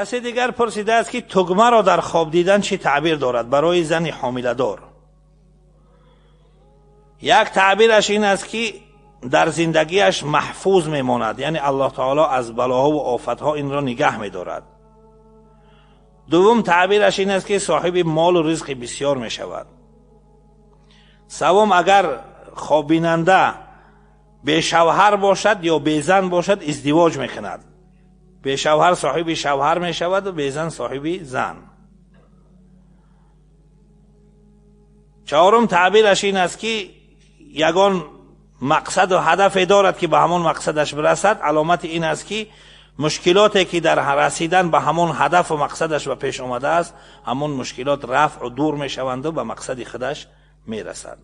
Касе дигар пурсидааст, ки тугмаро дар хоб дидан чӣ таъбир дорад барои зани ҳомиладор. Як таъбираш ин аст, ки дар зиндагиаш маҳфуз мемонад, яъне Аллоҳ таоло аз балоҳо ва офатҳо инро нигаҳ медорад. Дуввум таъбираш ин аст, ки соҳиби молу ризқи бисёр мешавад. Саввум, агар хоббинанда бешавҳар бошад ё безан бошад, издивоҷ мекунад. Бешавҳар соҳиби шавҳар мешаваду безан соҳиби зан. Чаҳорум таъбираш ин аст, ки ягон мақсаду ҳадафе дорад, ки ба ҳамон мақсадаш бирасад. Аломати ин аст, ки мушкилоте, ки дар расидан ба ҳамон ҳадафу мақсадаш ба пеш омадааст, ҳамон мушкилот рафъу дур мешаванду ба мақсади худаш мерасад.